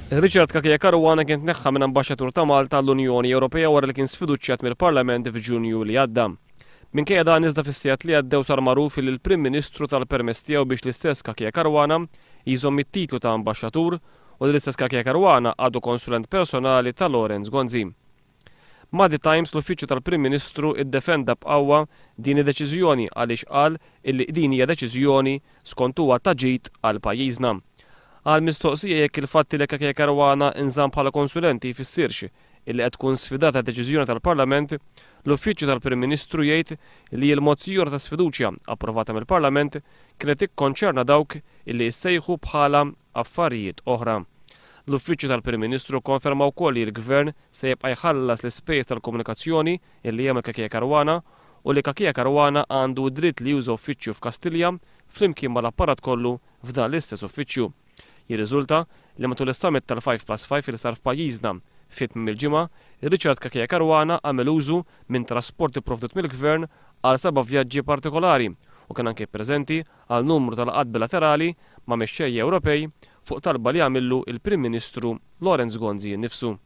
Richard Cachia Caruana kien tneħħa minn Ambaxxatur ta' Malta għall-Unjoni Ewropea wara li kien sfiduċjat mill-Parlament f'Ġunju li għadda. Minkejja dan iżda fis-sigħat li għaddew sar magħruf li l-Prim Ministru ta l-permess tiegħu biex l-istess Cachia Caruana jżomm it-titlu ta' Ambaxxatur u li l-istess Cachia Caruana għadu konsulent personali ta' Lawrence Gonzi. Ma' The Times l-Uffiċċju tal-Prim Ministru ddefenda b'qawwa din id-deċiżjoni għaliex qal illi din hija deċiżjoni skont huwa ta' ġid għal pajjiżna. Għal mistoqsija jekk il-fatt li Cachia Caruana nżamm bħala konsulent jfissirx illi qed tkun sfidata deċiżjoni tal-Parlament, l-Uffiċċju tal-Prim Ministru jgħid li l-mozzjoni ta' sfiduċja approvata mill-Parlament kienet tikkonċerna dawk illi issejħu bħala affarijiet oħra. L-Uffiċċju tal-Prim Ministru kkonferma wkoll li l-Gvern se jibqa' jħallas l-ispejjeż tal-komunikazzjoni illi jagħmel Cachia Caruana u li Cachia Caruana għandu d-dritt li juża uffiċċju f'Kastilja flimkien mal-apparat kollu f'dan l-istess uffiċċju. Jirriżulta li matul is-summit tal-5+5 li sar f'pajjiżna fi tmiem il-ġimgħa, Richard Cachia Caruana għamel użu minn trasport ipprovdut mill-Gvern għal seba' vjaġġi partikolari u kien anke preżenti għal numru ta' laqgħat bilaterali ma' mexxejja Ewropej fuq talba li għamillu il-Prim Ministru Lawrence Gonzi nnifsu.